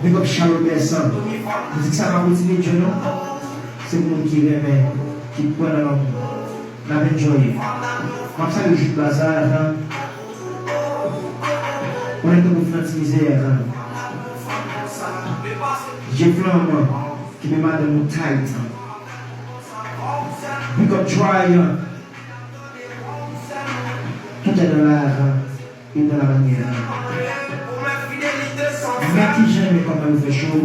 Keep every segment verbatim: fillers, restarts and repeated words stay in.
Big up Charles Bersan. Mizik sa pa pou ti medyo non. Se pou moun ki renmen, ki kwè nan lanmou. N ap enjoy. M ap salye Jude Bazar. Mwen tankou Frantz Mizè. Dje Flanman, kenbe madanm ou tight. Big up Tryon. Tout est dans l'art et dans la manière. Men kijan men kòman yo fè cho.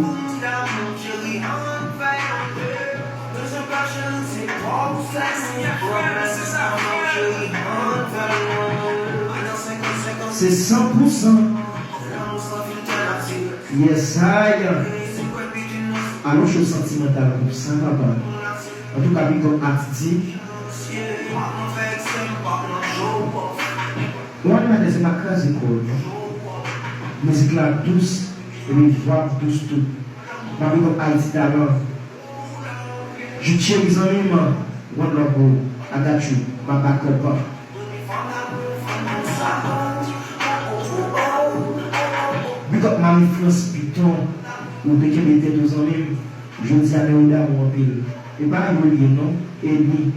Se san pou san. Yes I. Alon cho santimantal pou sa papa. Antouka big up Atiti. Yon animatè se pa kraze kò w non. Mizik la dous, epi vwa dous tou. M ap big up Ayiti Talan. Jude Cheri zanmi m, one love bro, I got you, my backup. Big up Marie France Piton, ou te kenbe tèt ou zanmi m. Jodi a nou yo damou anpil. E pa yo l ye non, e li.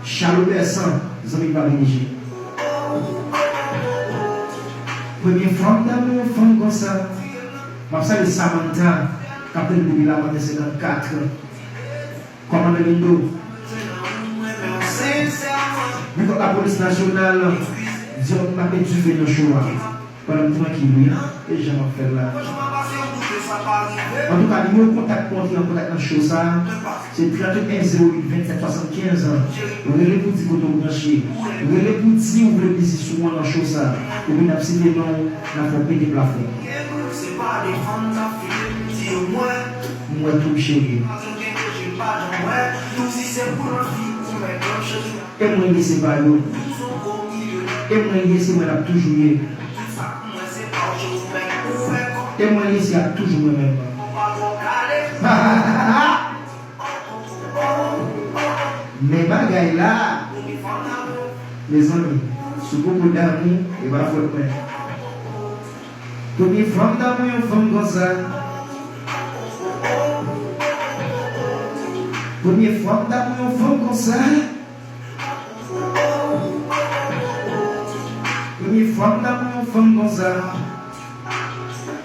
Chalo Bersan, zanmi pa B D G. Premye fwa m damou yon fanm konsa. M ap salye Samantha, k ap tande depi Lamantè senkannkat. Kòmandan Lindo. Big up lapolis nasyonal. Di yo m ap met dife nan cho a. Pandan m trankil wi, e jan m ap fè l la. Antouka, nimewo kontak pou antre an kontak nan show sa a, se tranntuit en zewo uit vennsèt swasannkenz. Rele pou di kote w branche. Rele pou di ou vle biznis ou an nan show sa a. Epi n ap site non w, n ap fè w pete plafon. M wè tou m cheri. E mwen ye se pa yo. E mwen ye se mwen l ap toujou ye. E mwen ye se ap toujou mwen menm. Men bagay la. Mezanmi, si w poko damou, e pa fòt mwen. Premye fwa m damou yon fanm konsa. Premye fwa m damou yon fanm konsa. Premye fwa m damou yon fanm konsa.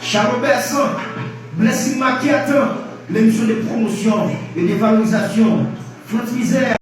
Chalo Bersan, Blessing Maquette, l'émission de promotion et de valorisation. Frantz Mizè.